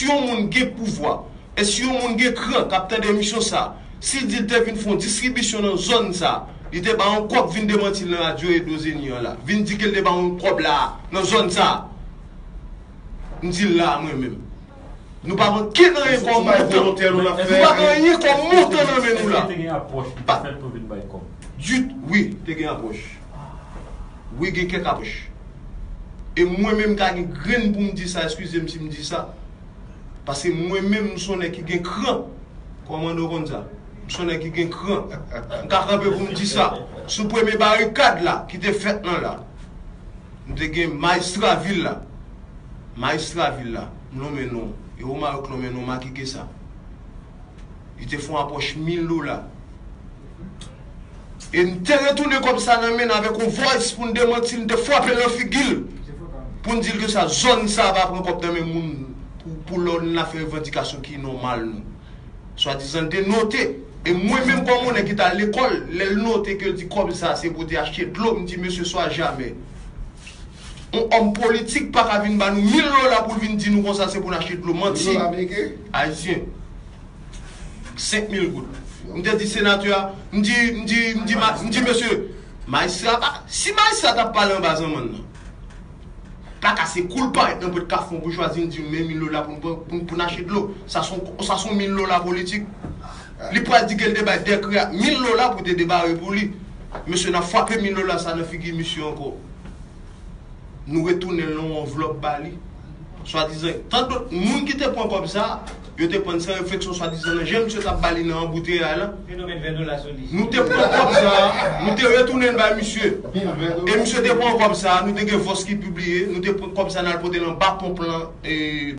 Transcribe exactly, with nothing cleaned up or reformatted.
yon moun gen pouvwa, e si yon moun gen kran k ap tande emisyon sa, si l di l te vin fè yon distribisyon nan zòn sa, li te ba yon kòb vin demanti l nan radyo Edo Zeni an la, vin di ke l te ba yon kòb la nan zòn sa, m di l la mwen menm. Nou pa gen anyen kòm montan. Nou pa gen anyen kòm montan nan men nou la. Te gen apwòch ki te fèt pou vin bay kòb. Wi, te gen apwòch. Wi, gen kèk apwòch. E mwen menm ka gen grenn pou m di sa, eskize m si m di sa. Paske mwen menm, m se yon nèg ki gen kran. Kòmandan w konn sa. M se yon nèg ki gen kran. M ka kanpe pou m di sa. Sou premye barikad la, ki te fèt lan la, m te gen majistra vil la. Majistra vil la, m lonmen non. E Omar k lonmen non, Makike sa. Li te fè yon apwòch mil dola. E m te retounen kòb sa nan men l avèk yon voice pou n demanti l, m te frape l nan figi l. Pou n di l ke sa, zòn sa pa pran kòb nan men moun pou, pou lè n ap fè revandikasyon ki nòmal nou. Swadizan l te note. E mwen menm kòm yon nèg ki t al lekòl, lè l note ke l di kòb sa se pou te achte dlo, m di mesye swa jamè. Yon òm politik pa ka vin ba nou mil dola pou l vin di nou konsa se pou n achte dlo. Manti. Mil dola ameriken? Ayisyen. Senk mil goud. M te di senatè a, m di, m di, m di, ma- m di mesye, majistra pa, si majistra t ap pale anba zanmann nan, pa kase kou l parèt nan pòt kafou pou chwazi n di men mil dola pou n pran, pou n, pou n achte dlo. Sa se yon, sa se yon mil dola politik. Li pral di ke l te bay Dèkrè a mil dola pou te debare pou li. Mesye, n ap frape mil dola sa nan figi misye ankò. Nou retounen l nan yon anvlòp ba li. Swadizan, tan dòt moun ki te pran kòb sa, yo te pran l san refleksyon, swadizan nan jan misye t ap ba li nan anbouteyay la. Nou te pran kòb sa, nou te retounen l bay misye. E misye te pran kòb sa, nou te gen voice ki pibliye, nou te pran kòb sa, n al pote l anba ponp lan, e,